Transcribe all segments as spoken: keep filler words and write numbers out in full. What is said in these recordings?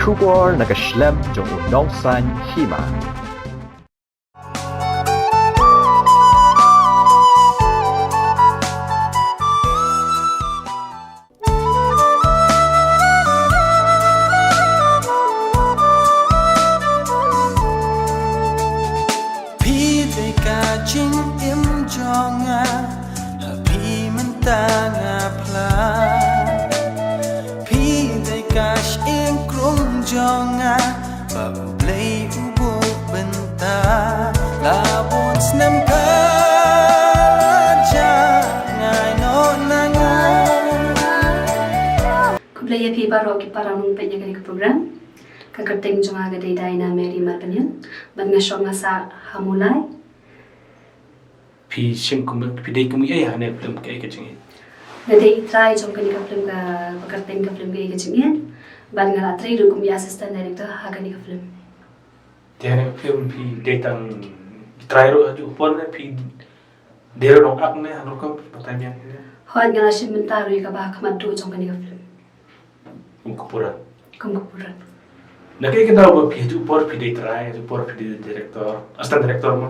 Khubor na ka shlem jong u nongsan hima. Phi dei ka jingim jong nga, ha phi mynta nga phla. Phi dei ka shyieng krung jong nga, ba U Blei u buh bynta. La bun snem ka la jia, nga ïeh noh na nga. Khublei ïa phi baroh ki para nongpeit ïa kane ka program. Ka kyrteng jong nga ka dei Diana Mary Marbaniang, bad nga shong nga sah ha Mawlai. Phi shim kum, phi dei kum ei ha kane ka film Kaei Ka Jingïeit? Nga dei i trai jong kane ka film, ka, ka kyrteng ka film Kaei Ka Jingïeit. Bad nga la trei ruh kum i assistant director ha kane ka film. Te ha kane ka film phi dei tang i trai ruh ha kajuh ka por ne phi dei ruh nongakt ne ha rukom phi batai biang ne? Hooid, nga la shim bynta ruh ïa kaba ha khmat duh jong kane ka film. Kum ka puran. Kum ka puran. Na kaei ka daw ba phi ha kajuh ka por phi dei trai, ha kajuh ka por phi dei director, assistant director mo?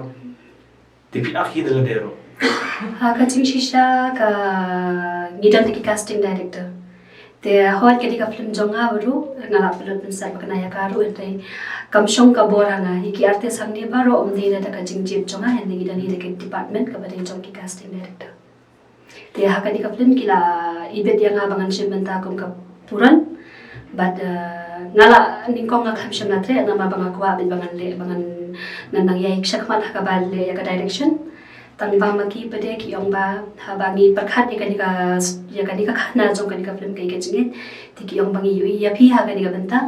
Te phi ak hi da lade ruh. Ha ka jingshisha ka ngi don da ki casting director. Te hooid kane ka film jong nga ruh nga la pynlut pynsad ba kane ïa ka ruh, hynrei kam shong ka bor ha nga. Ïa ki artist hangne baroh ym dei na da ka jingjied jong nga, hynrei ngi don hi da ka department kaba dei jong ki casting director. Te ha kane ka film ki la ibit ïa nga ba ngan shim bynta kum ka puran. Bad, eh, nga la nyngkong nga khlem shym la treh, namar ba nga kwah beit ba ngan leh, ba ngan, ngan nang ïaid shakhmat ha kaba leh ïa ka direction. Tang ba ma ki pat de ki ong ba haba ngi pyrkhat ïa kane ka, ïa kane ka khana jong kane ka film Kaei Ka Jingïeit, te ki ong ba ngi ïohi ïa phi ha kane ka bynta.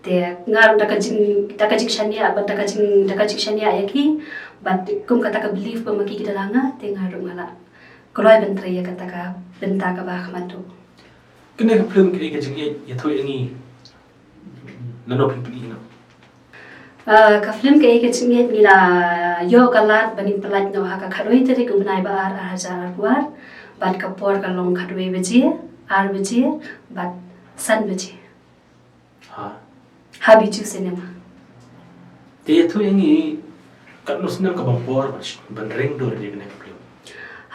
Te nga ruh da ka jing, da ka jingshaniah, bad da ka jing, da ka jingshaniah ïa ki, bad kum kata ka belief ba ma ki ki don ha nga, te nga ruh nga la kloi ban trei ïa kata ka bynta kaba ha khmat duh. Kane ka film Kaei Ka Jingïeit ïathuh ïa ngi lano phin pyni noh? Ah, ka film Kaei Ka Jingïeit ngi la ïoh ka lad ba ngin pyllait noh ha ka khatwei tarik u bnai ba ar, ar hajar arphew ar, bad ka por ka long khatwei baje, ar baje, bad san baje. Ha? Ha Bijou Cinema. Te ïathuh ïa ngi katno snem kaba por ban, ban ring dur ïa kane ka film?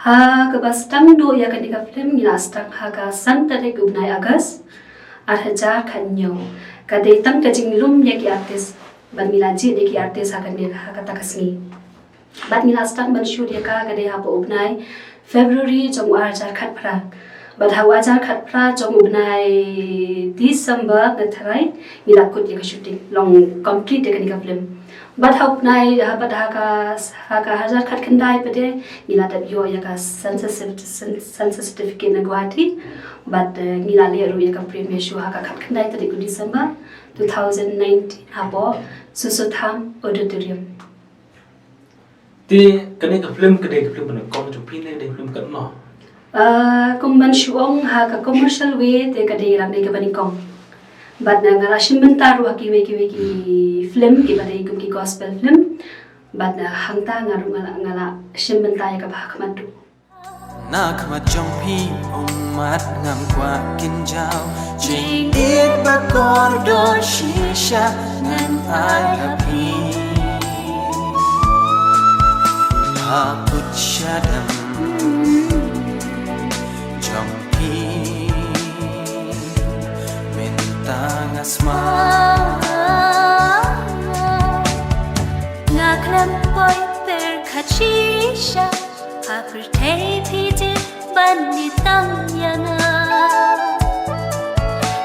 Ha kaba sdang duh ïa kane ka film ngi la sdang ha ka san tarik u bnai August, ar hajar khathynñiew. Ka dei tang ka jinglum ïa ki artist, bad ngi la jied ïa ki artist ha kane, ha kata ka sngi. Bad ngi la start ban shoot ïa ka, ka dei hapoh u bnai February jong u ar hajar khatphra. Bad ha u ar hajar khatphra jong u bnai December nga tharai ngi la kut ïa ka shooting, long complete ïa kane ka film. Bad ha u bnai, ha, bad ha ka, ha ka ar hajar khatkhyndai pat de ngi la dep ïoh ïa ka census, cen-, census certificate na Guwahati. Bad, eh, ngi la leh ruh ïa ka premiere show ha ka khatkhyndai tarik u December two thousand nineteen hapoh Soso Tham Auditorium. Te kane ka film ka dei ka film ba nyngkong jong phi ne ka dei film katno? Ah, kum ban shu ong ha ka commercial way te ka dei lang dei kaba nyngkong. Bad nga la shim bynta ruh ha kiwei kiwei ki film kiba dei kum ki gospel film. Bad hangta nga ruh nga la, nga la shim bynta ïa kaba ha khmat duh. Na khmat jong phi ummat ngam kwah kynjaw, jingïeit ba kordor shisha ngan ai ha phi. Ha kut shadem jong phi mynta nga sma. Nga khlem poi pyrkhat shisha ha pyrthei phi dei ban ïa tang ïa nga.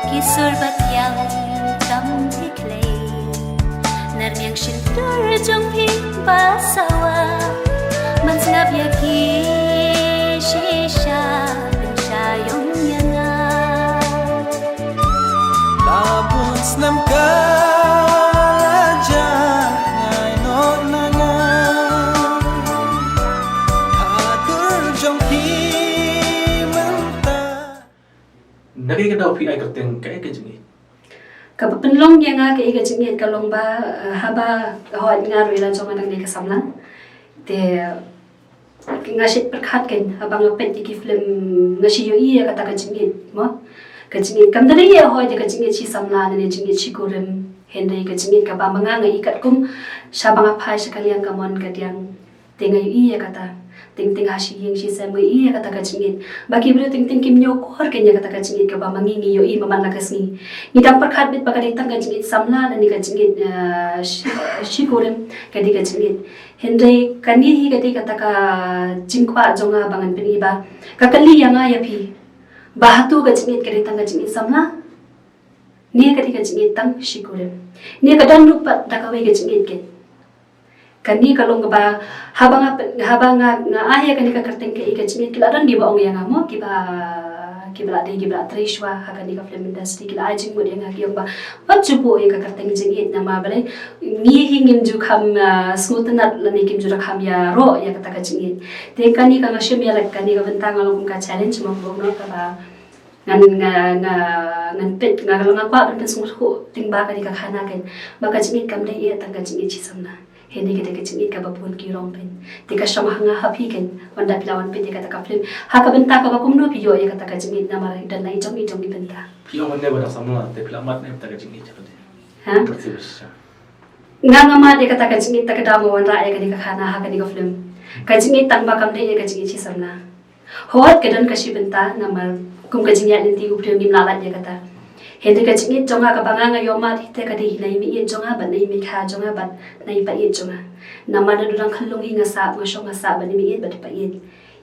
Ki sur ba thiang tam phi khlei, nar miang shyntur jong phi ba sawa. Man sngap ïa ki shisha, pynshai ong ïa nga. La bun snem ka la jia, nga ïeh noh na nga. Ha dur jong ki mynta. Na kaei ka daw phi ai kyrteng Kaei Ka Jingïeit? Kaba pynlong ïa nga Kaei Ka Jingïeit ka long ba, eh, haba, hooid nga ruh i la jong nga dang dei ka samla. Te nga shu pyrkhat kein, haba nga peit ïa ki film nga shu ïohi ïa kata ka jingïeit mo. Ka jingit kam da dei ïa hoi da ka jingit shi samla ne jingit shi kurim. Hynrei ka jingit kaba ma nga nga i katkum sha ba nga phai sha ka liang ka mon ka diang. Te nga ïohi ïa kata. Teng teng ha shi ïing shi sem nga ïohi ïa kata ka jingit. Ba ki briew teng teng kim ñiewkor kein ïa kata ka jingit kaba ma ngi ngi ïohi ma man la ka sngi. Ngi dang pyrkhat beit ba ka dei tang ka jingit samla ne ka jingit ah, shi, shi kurim ka dei ka jingit. Hynrei kane hi ka dei kata ka jingkwah jong nga ba ngan pyni ba ka kylli ïa nga ïa phi. Ba hato ka jingit ka dei tang ka jingit samla? Ne ka dei ka jingit tang shi kurim? Ne ka don ruh pat da kawei ka jingit kein? Kane ka long kaba haba nga pyn-, haba nga, nga ai ïa kane ka kyrteng kaei ka jingit, ki la don kiba ong ïa nga mo, kiba, kiba la dei kiba la trei shuwa ha kane ka film industry, ki la ai jingmut ïa nga ki ong ba wat ju buh ïa ka kyrteng jingit namar balei ngi hi ngim ju kham ah, sngewtynnat lane kim ju da kham ïaroh ïa kata ka jingit. Te kane ka nga shim ïa la kane ka bynta nga long kum ka challenge mo, kaba ngan nga nga ngan peit nga nga kwah ban pynsngewthuh lyngba kane ka khana kein ba ka jingit kam dei ïa tang ka jingit shi samla. Hynrei ka dei ka jingit kaba bun ki rong kein. Te ka shong ha nga ha phi kein ban da phi la wan peit ïa kata ka film ha ka bynta kaba kumno phi ïoh ïa kata ka jingit namar don la i jong i jong i bynta. Phi ong ne ba dang samla te phi la mad ne ba dang ka jingit ka dei. Ha? Ka dei ba shisha. Nga nga mad ïa kata ka jingit ta ka daw ma wanrah ïa kane ka khana ha kane ka film. Ka jingit tang ba kam dei ïa ka jingit shi samla. Hooid ka don ka shi bynta namar kum ka jingïaid lynti u briew ngim lah lait ïa kata. Hynrei ka jingïeit jong nga kaba nga nga ïoh mad hi te ka dei hi na i meiieit jong nga bad na i meikha jong nga bad na i paieit jong nga. Namar naduh dang khyllung hi nga sah, nga shong nga sah bad i meiieit bad i paieit.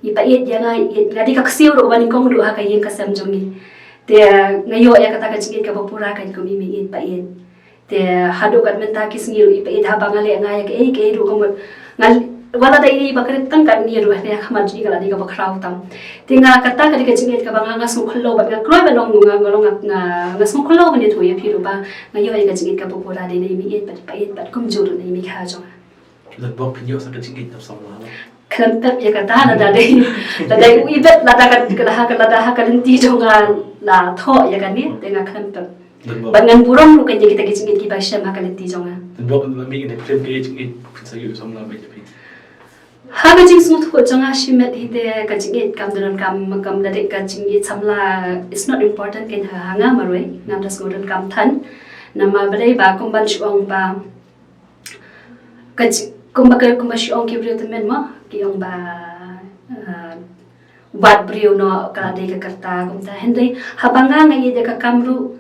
I paieit ïa nga, i ïeit nga, dei ka ksiew ruh kaba nyngkong duh ha ka ïing ka sem jong ngi. Te nga ïoh ïa kata ka jingïeit kaba pura kein kum i meiieit paieit. Te haduh kat mynta ki sngi ruh i paieit haba nga leh nga ïa kaei kaei ruh ka mut nga, wat la da i ba kren tang katne ruh ha khmat jong i ka la dei kaba khraw tam. Te nga kata ka dei ka jingïeit kaba nga nga sngewkhyllo bad nga kloi ban ong nga nga long nga, nga sngewkhyllo ban ïathuh ïa phi ruh ba nga ïoh ïa ka jingïeit kaba pura dei na i meiieit bad i paieit bad kumjuh ruh na i meikha jong nga. Lada bok phin ïoh sa ka jingïeit tam samla. Khlem pep ïa kata lada dei, lada dei u ibet lada ka, lada ha ka, lada ha ka lynti jong nga la thoh ïa kane te nga khlem pep. Bad ngan burom ruh kein ïa kita ki jingïeit kiba shem ha ka lynti jong nga. Lada bok la mih ïa ka film ka jingïeit phin sa ïoh samla ba ïa phi. Ha ka jingsngewthuh jong nga shimet hi te ka jingïeit kam da donkam, kam da dei ka jingïeit samla, it's not important kein ha, ha nga marwei, ngam da sngew donkam than. Namar balei ba kum ban shu ong ba ka ji-, kumba ka, kumba shu ong ki briew tymmen mo, ki ong ba ah, wat briew noh ka la dei ka kyrta kumta. Hynrei haba nga nga ïeit ïa ka kam ruh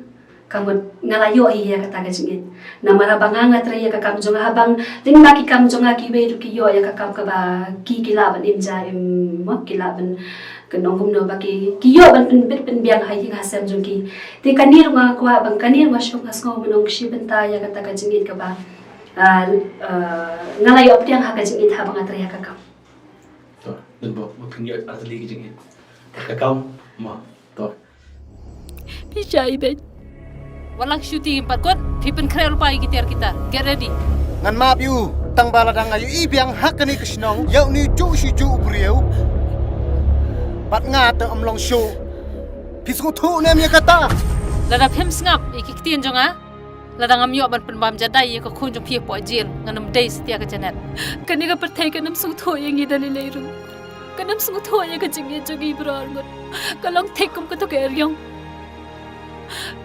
ka mut nga la ïoh hi ïa kata ka jingïeit. Namar haba nga nga trei ïa ka kam jong nga, haba lyngba ki kam jong nga kiwei ruh ki ïoh ïa ka kam kaba ki, ki lah ban im ja im mo, ki lah ban, kan ong kumno ba ki, ki ïoh ban pynbit pynbiang ha ïing ha sem jong ki. Te kane ruh nga kwah ba kane ruh nga shong nga sngew ban ong shi bynta ïa kata ka jingïeit kaba ah, ah, nga la ïoh pdiang ha ka jingïeit haba nga trei ha ka kam. To, lada bok ba phin ïoh artylli ka jingïeit ha ka kam mo. To. Phi shah ibeit. Wat lang shuti pat kot, phi pynkhreh lypa ïa ki tiar ki tar. Get ready. Ngan map ïa u, tang ba lada nga ïohi biang ha kane ka shnong ïa une u juh shi juh u briew, bad nga te ym long shuh. Phi sngewthuh ne em ïa kata? Lada phim sngap ïa ki ktien jong nga, lada ngam ïoh ban pynbam jadai ïa ka khun jong phi hapoh jel, ngan ym dei satia ka Janet. Kane ka pyrthei kan ym sngewthuh ïa ngi da lei lei ruh. Kan ym sngewthuh ïa ka jingïeit jong ngi baroh arngut. Ka long thik kum kato ka eriong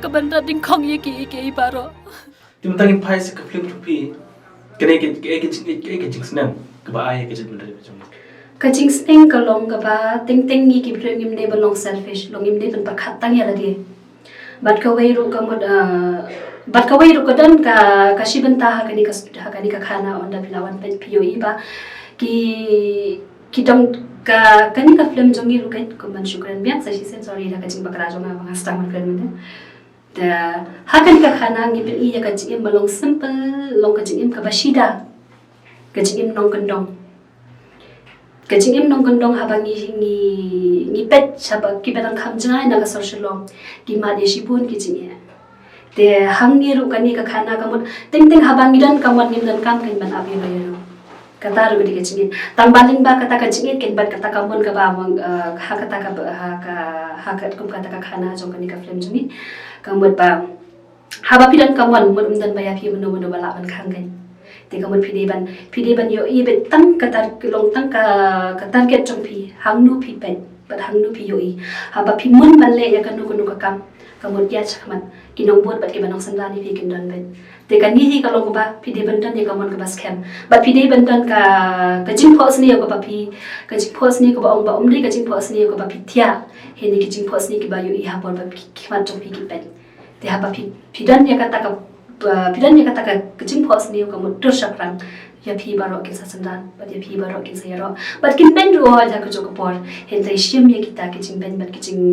kaban rat dyngkhong ïa kiei kiei baroh. Te mynta ngin phai sha ka film jong phi. Kane ka, ka, ka jing, ka, ka jingsneng kaba ai ka jingmyntoi ka jong. Ka jingsneng ka long kaba teng teng ngi ki briew ngim dei ban long selfish, long ngim dei ban pyrkhat tang ïa lade. Bad kawei ruh ka mut, ah, bad kawei ruh ka don ka, ka shi bynta ha kane ka, ha kane ka khana, ynda phi la wan peit phi ïohi ba ki, ki dang ka, kane ka film jong ngi ruh ka, kumban shu kren biang sa shisien, sorry da ka jingbakla jong nga ba nga sdang ban kren mynta. Te ha kane ka khana ngi pyni ïa ka jingim ba long simple, long ka jingim kaba shida. Ka jingim nongkyndong. Ka jingim nongkyndong haba ngi, ngi, ngi peit shaba kiba dang kham jngai na ka sor Shillong, ki mad ïa shibun ki jingeh. Te hangne ruh kane ka khana ka mut teng teng haba ngi donkam wat ngim donkam kein ban ap ïa ba ïa no. Kata ruh ka dei ka jingïeit. Tang ba lyngba kata ka jingïeit kein bad kata ka mon kaba mon, eh, ha kata ka, ha ka, ha katkum kata ka khana jong kane ka film jong ngi. Ka mut ba haba phi donkam wat mut ym don ba ïa phi mano mano ba lah ban khang kein. Te ka mut phi dei ban, phi dei ban ïohi beit tang ka tar-, long tang ka, ka target jong phi, hangno phi peit bad hangno phi ïohi. Haba phi mon ban leh ïa kano kano ka kam, ka mut ïa shakhmat ki nongbud bad kiba nongsynran ïa phi kin don beit. Te kane hi ka long kaba phi dei ban don ïa ka mon kaba skhem bad phi dei ban don ka ka jingphohsniew kaba phi ka jingphohsniew kaba ong ba um dei ka jingphohsniew kaba phi thiah, hynrei ka jingphohsniew kaba ïohi ha por ba phi khmat jong phi ki peit. Te haba phi phi don ïa kata ka phi don ïa kata ka jingphohsniew ka mut dur shaphrang ïa phi baroh kin sa synran bad ïa phi baroh kin sa ïaroh bad kin beiñ ruh ïa ka juh ka por. Hynrei shim ïa kita ki jingbeiñ bad ki jing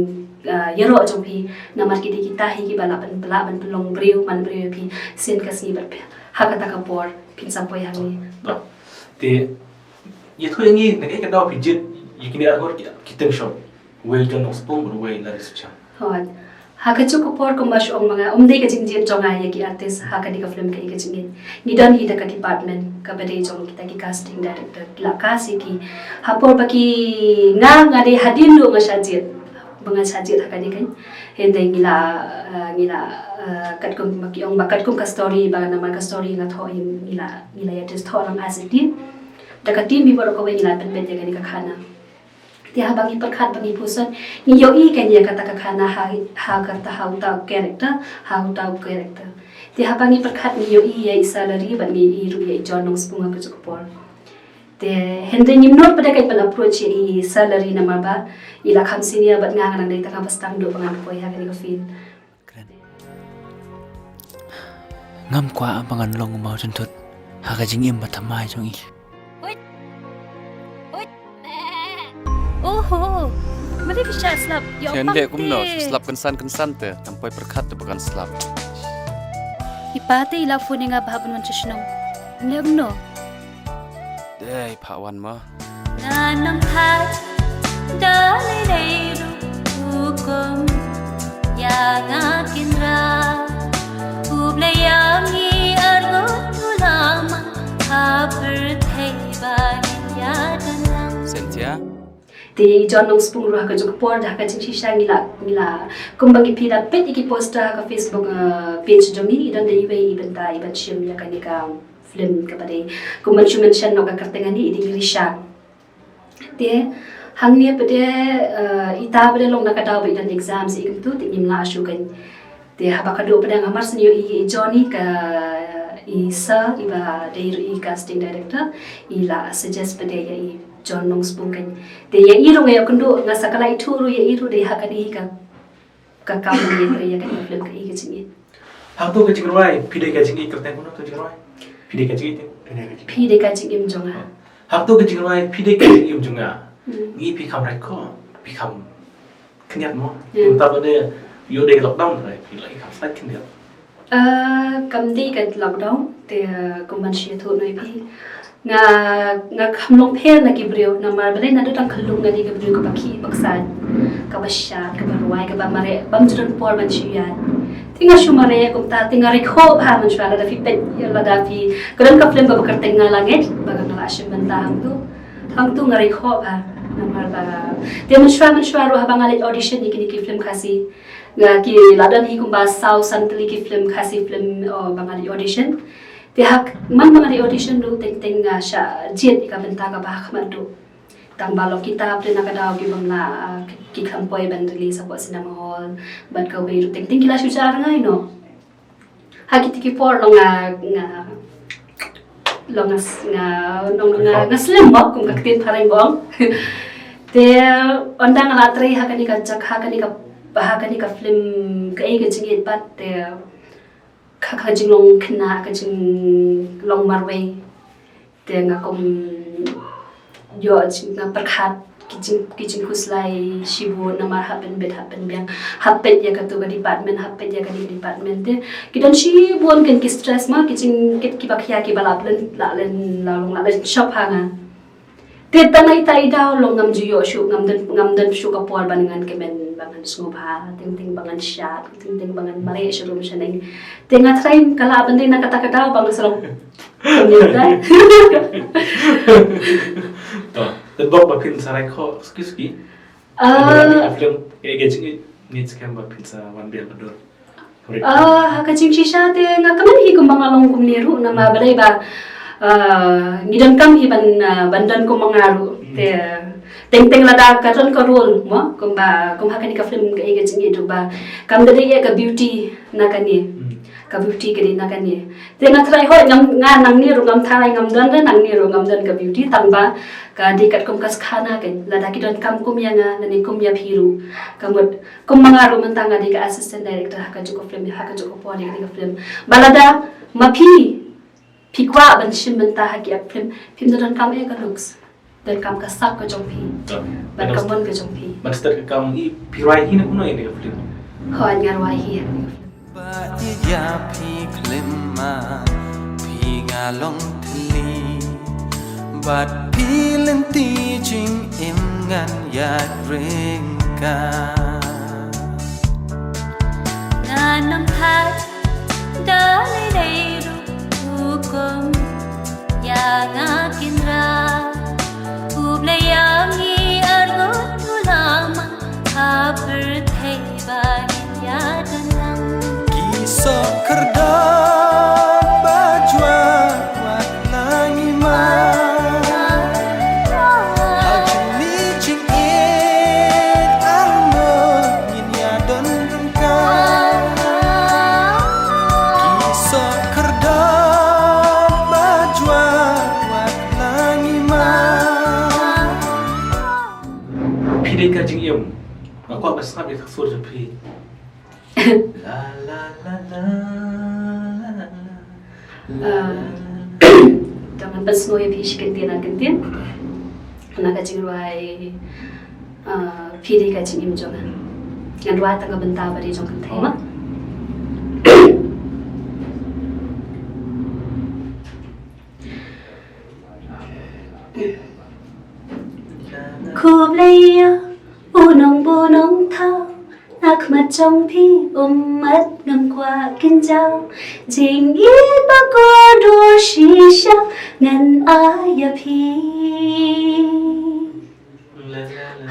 ïaroh jong phi namar ki dei kita hi kiba lah ban lah ban pynlong briew man briew ïa phi sien ka sngi bad phi ha kata ka por phin sa poi hangne. Te ïathuh ïa ngi na kaei ka daw phi jied ïa kine arngut ki tyngshop, uwei John Nongspung bad uwei Larry Sucha? Hooid. Ha ka juh ka por kumba shu ong ma nga, um dei ka jingjied jong nga ïa ki artist ha kane ka film Kaei ka Jingïeit. Ngi don hi da ka department kaba dei jong kita ki casting director, ki la cast ïa ki. Ha por ba ki nga nga dei hadien ruh nga shah jied. Ba nga shah jied ha kane ka. Hynrei ngi la ngi la katkum ba ki ong ba katkum ka story ba namar ka story nga thoh ngi la ngi la ïa test thoh lang as a team. Da ka team hi baroh kawei ngi la pynbeit ïa kane ka khana. Te haba ngi pyrkhat ba ngi pyrshang ngi ïohi kan ïa kata ka khana ha ha kata ha uta u character ha uta u character. Te haba ngi pyrkhat ngi ïohi ïa i Larry bad ngi ïohi ruh ïa i John Nongspung ha ka juh ka por. Te hynrei ngim nud pat de kan ban approach ïa i Larry namar ba i la kham senior bad nga nga nang dei tang ba sdang duh ba ngan poi ha kane ka field. Kren. Ngam kwah ba ngan long u maw jynthut ha ka jingim ba thymmai jong i. Huit. Huit. Oho. Mali ki sha slap. Ya, chen de kumno slap kynsan kynsan te tam poi pyrkhat te ba kan slap. I pa te i la phone ïa nga ba hap ban wan sha shnong. Ym leh kumno. Dei pha wan ma. Nga nang pha da lei lei ruh hukum ïa nga kin ra. U Blei ïa ngi arngut u la man ha pyrthei ba ngin ïa don lang. Cynthia. Te i John Nongspung ruh ha ka juh ka por da ha ka jingshisha ngi la ngi la kumba ngi phi la peit ïa ki poster ha ka Facebook page jong ngi i don da iwei i bynta i ban shim ïa kane ka film kaba dei kumba shu mention noh ka kyrteng ani i dei Rishang. Te hangne pat de ita pat de long na ka daw ba i don exam sa i kumtu te ngim lah shu kan. Te haba ka duh pat de nga mar shen ïohi ïa i Johnny ka i sa iba dei ruh i casting director i la suggest pat de ïa i John Nongspung kan. Te ïa i ruh nga ïa kynduh nga sa ka la ithuh ruh ïa i ruh dei ha kane hi ka ka kam ngi ïa ka film Kaei ka Jingïeit. Hangto ka jingrwai phi dei ka jingïeit kyrteng kumno ka jingrwai? Phi dei ka jingïeit. Phi dei ka jingim jong nga. Hangto ka jingrwai phi dei ka jingim jong nga. Ngi phi kham rai ko phi kham khyndiat mo. Tang ba dei ïoh dei ka lockdown rai phi la i kham slait khyndiat. Kam dei ka lockdown te kumban shi thuh noi phi. Nga nga kham long pher na ki briew namar balei naduh tang khyllung nga dei ka briew kaba khih baksaid kaba shad kaba rwai kaba mareh bam jrong por ban shu ïaid. Te nga shu mareh kumta te nga rai khoh bha mynshuwa lada phi peit lada phi ka don ka film kaba kyrteng Nga La Ngeit ba nga la shim bynta hangtu. Hangtu nga rai khoh bha namar ba te mynshuwa mynshuwa ruh haba nga leit audition ïa kine ki film Khasi. Nga ki la don hi kumba saw san tylli ki film Khasi film ba nga leit audition. Te hak man ba nga dei audition ruh teng teng nga shah jied ïa ka bynta kaba ha khmat duh. Tang ba long kita phi na ka daw ki bym lah ki kham poi ban release hapoh cinema hall bad kawei ruh teng teng ki la shu jar ngai noh. Ha kiti ki por long nga nga long nga nga long nga nga slem bok kum ka ktien phareng bong. Te ynda nga la trei ha kane ka jaka ha kane ka ha kane ka film Kaei ka Jingïeit pat te ka ka jinglong khynnah ka jinglong marwei te nga kum ïoh jing nga pyrkhat ki jing ki jingkhuslai shibun namar hap pynbit hap pynbiang hap peit ïa katu ka department hap peit ïa kane ka department te ki don shibun kin ki stress ma ki jing kit kiba khia kiba la plen la len la long la len shop ha nga. Te tang ita i daw long ngam ju ïoh shuh ngam don ngam don shuh ka por ban ngan kmen ba ngan sngewbha teng teng ba ngan shad teng teng ba ngan mareh sha rum sha neng. Te nga trai ka lah ban dei na kata ka daw ba nga sa long. Te bok ba phin sa rai khoh ski ski. Ah, film Kaei ka Jingïeit ngi skhem ba phin sa wan biang ka dur. Ah, ha ka jingshisha te nga kmen hi kumba nga long kumne ruh namar balei ba ngi donkam hi ban ban don kumba nga ruh te Teng teng lada ka don ka role mo, kumba, kum ha kane ka film ka ïa ka jingïadei ba kam da dei ïa ka beauty na kane. Hmm. Ka beauty ka dei na kane. Te nga tharai hoi ngam, nga nangne ruh ngam tharai, ngam don re nangne ruh ngam don ka beauty, tang ba ka dei katkum ka skhana ka, lada ki donkam kum ïa nga lane kum ïa phi ruh. Ka mut kum ma nga ruh mynta nga dei ka assistant director ha kajuh ka film, ha kajuh ka por ïa kane ka film. Ba lada ma phi, phi kwah ban shim bynta ha ki ap film, phim da donkam ïa ka looks. Donkam ka sap ka jong phi. Bad ka mon ka jong phi. Ban start ka kam, i phi rwai hi na kumno ïa ka film? Hooid, nga rwai hi ïa ka film. Ba ïa phi khlem ma phi nga long thli. Bad phi lynti jingim ngan ïaid ryngkat. Ngan ym thait da lei lei ruh hukum ïa nga Kynrad. U Blei ïa ngi arngut u la mang ha pyrthei ba ngin ïa don lang. Ki soh khyrdop ba jwat wat la ngi ma. Ha jingmut jingit arngut ngin ïa don ryngkat. Ki soh khyrdop ba jwat wat la ngi ma. Phi dei ka jingim. Nga kwah ban sngap ïa ka sur jong phi. La la la la la la. Ah, tang ban pynsngew ïa phi shi kyntien ar kyntien na ka jingrwai, ah, Phi dei ka jingim jong nga. Ngan rwai tang ka bynta ba dei jong kynthei ma. Khublei ïa u nongbun nongthaw, na khmat jong phi ummat ngam kwah kynjaw. Jingïeit ba kordor shisha ngan ai ïa phi.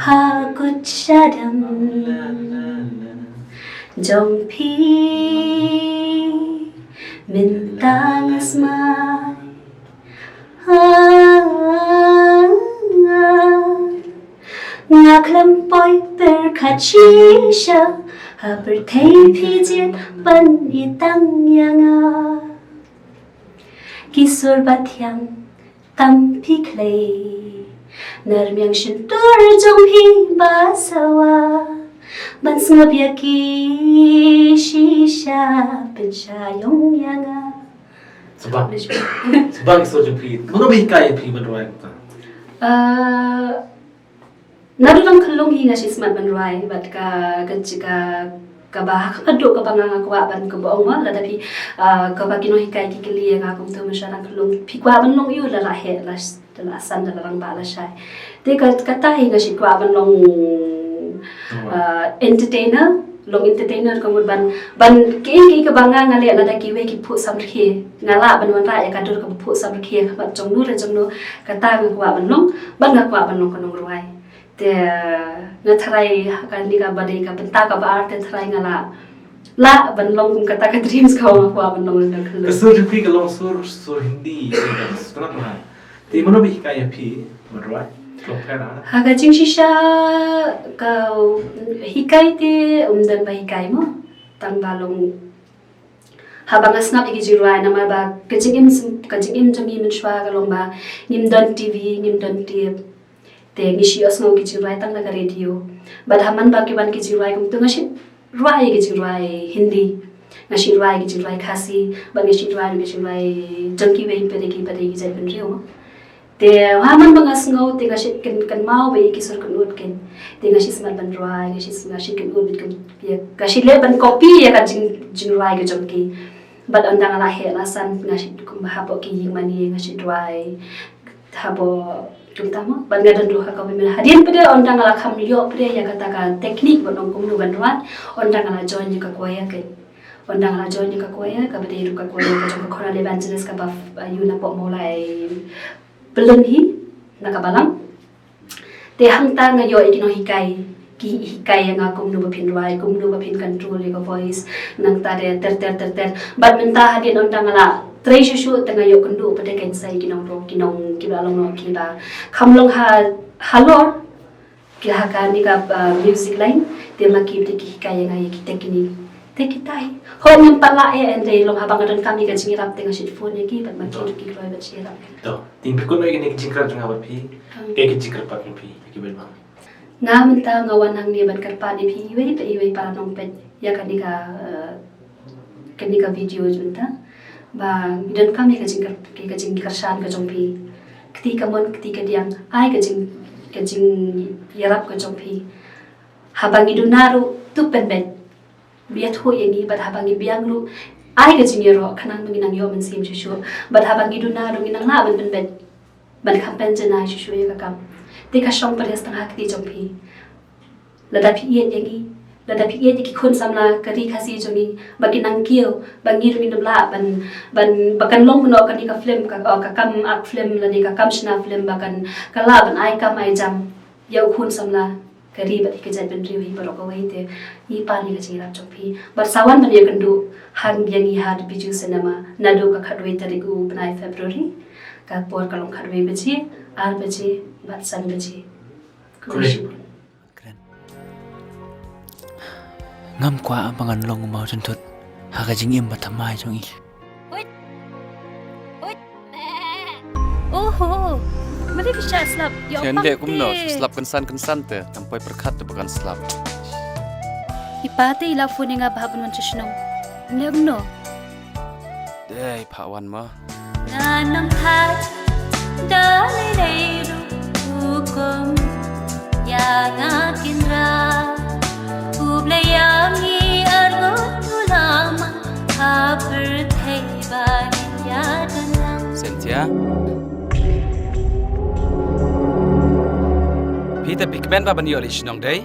Ha kut shadem jong phi mynta nga smai. Nga khlem poi pyrkhat shisha ha pyrthei phi jied ban itang ïa nga. Ki sur ba thiang tam phi khlei na rmiang shyntur jong phi ba sawa ban sngap ïa ki shisha pynshai ïa nga. Sngewbha. Sngewbha ki sur jong phi. Mano ba hikai ïa phi ban rwai kumta? Ah, naduh dang khyllung hi nga shu smat ban rwai bad ka, ka, ka, kaba ha khmat duh kaba nga, nga kwah ban, kaba ong ma lada phi, ah, kaba ki nonghikai ki kylli ïa nga kumta mynshuwa dang khyllung, phi kwah ban long aiu, la lah heh, la, la san, la rangbah, la shai. Te ka, kata hi nga shu kwah ban long, ah, entertainer. Long entertainer ka mut ban, ban kiei kiei kaba nga, nga leh lada kiwei ki phuh samrkhie, nga lah ban wanrah ïa ka dur kaba phuh samrkhie ha khmat jong no re jong no. Kata nga kwah ban long, ban nga kwah ban long ka nongrwai. Te nga tharai ha kane kaba dei ka bynta kaba ar te tharai nga lah, lah ban long kum kata ka dreams kaba nga kwah ban long. Ka sur jong phi ka long sur, sur Hindi, ka sur Kannada. Te mano ba hikai ïa phi ban rwai? Long pher ha? Ha ka jingshisha ka hikai te um don ba hikai mo. Tang ba long haba nga sngap ïa ki jingrwai, namar ba ka jingim, ka jingim jong ngi mynshuwa ka long ba ngim don T V, ngim don tape. Te ngi shu ïohsngew ki jingrwai tang na ka radio. Bad ha man ba ki wan ki jingrwai kumta nga shu rwai ïa ki jingrwai Hindi, nga shu rwai ïa ki jingrwai Khasi, bad nga shu rwai ïa ki jingrwai jong kiwei pat de ki, pat de ki jaitbynriew. Te ha man ba nga sngew te nga shu kyn, kynmaw ba ïa ki sur kynud kin. Te nga shu smat ban rwai, nga shu, nga shu kynud bad kum, ïa, nga shu leh ban copy ïa ka jing, jingrwai ka jong ki. Bad ynda nga la heh la san nga shu kumba hapoh ki ïing mane nga shu rwai. Hapoh kumta mo, bad nga don ruh ha ka women. Hadien pat de ynda nga la kham ïoh pat de ïa kata ka technique ban ong kumno ban rwai, ynda nga la join ïa ka choir ka. Ynda nga la join ïa ka choir, kaba dei ruh ka choir ka jong ka Choral Evangelist kaba, ah, ïoh na pok Mawlai Pyllun hi na ka balang. Te hangta nga ïoh ïa ki nonghikai, ki hikai ïa nga kumno ba phin rwai, kumno ba phin control ïa ka voice. Nangta de ter ter ter ter. Bad mynta hadien ynda nga la trei shuh shuh te nga ïoh kynduh pat de kein sa ïa ki nong, ki nong kiba long noh kiba kham long ha, halor. Ki ha kane ka, uh, music line, te ma ki te ki hikai ïa nga ïa ki technique. Te kita hi. Ho ngam pat lah ïa, hynrei long haba nga donkam ïa ka jingïarap te nga shait phone ïa ki, bad ma ki ruh ki kloi ban shait ïarap. To, te phi kut noh ïa kane ka jingkren jong nga bad phi. Hmm. Ïa ka jingkyrpad jong phi, ïa ki bad bang. Nga mynta nga wan hangne ban kyrpad ïa phi iwei pa iwei para nongpeit ïa kane ka, uh, kane ka video mynta. Ba ngi donkam ïa ka jingkyr-, ïa ka jingkyrshan ka jong phi. Kti kamon kti kadiang, ai ka jing, ka jingïarap ka jong phi. Haba ngi duna ruh, to pynbeit. Ïathuh ïa ngi, bad haba ngi biang ruh, ai ka jingïaroh, khnang ba ngin nang ïoh mynsiem shuh shuh. Bad haba ngi duna ruh, ngin nang lah ban pynbeit. Ban kham pynjanai shuh shuh ïa ka kam. Te ka shong pyrshah tang ha kti jong phi. Lada phi ïeit ïa ngi, lada phi ïeit ïa ki khun samla ka ri Khasi jong ngi, ba kin nang kiew, ba ngi ruh ngin ym lah ban, ban, ba kan long kumno kane ka film, ka, oh, ka kam art film lane ka kam shna film, ba kan, ka lah ban ai kam ai jam ïa u khun samla ka ri bad ïa ka jaitbynriew hi baroh kawei. Te ngi pan ïa ka jingïarap jong phi. Bad sa wan ban ïakynduh hangne ïa ngi ha The Bijou Cinema naduh ka khatwei tarik u bnai February. Ka por ka long khatwei baje, ar baje bad san baje. Khublei shibun. Kren. Ngam kwah ba ngan long u maw jynthut ha ka jingim ba thymmai jong i. Huit. Huit. Oho. Mane phi shah slap. Ïa, pang kumno te. Slap kynsan kynsan te. Tam poi pyrkhat te ba kan slap. I pa te i la phone ïa nga ba hap ban wan sha shnong. Mane kumno. Dei, phah wan ma. Ngan ym phah da lei lei ruh hukum ïa nga Kynrad. U Blei ïa ngi arngut u la mang ha pyrthei ba ngin ïa don lang. Cynthia. Phi te phi kmen ba ban ïoh leit shnong dei?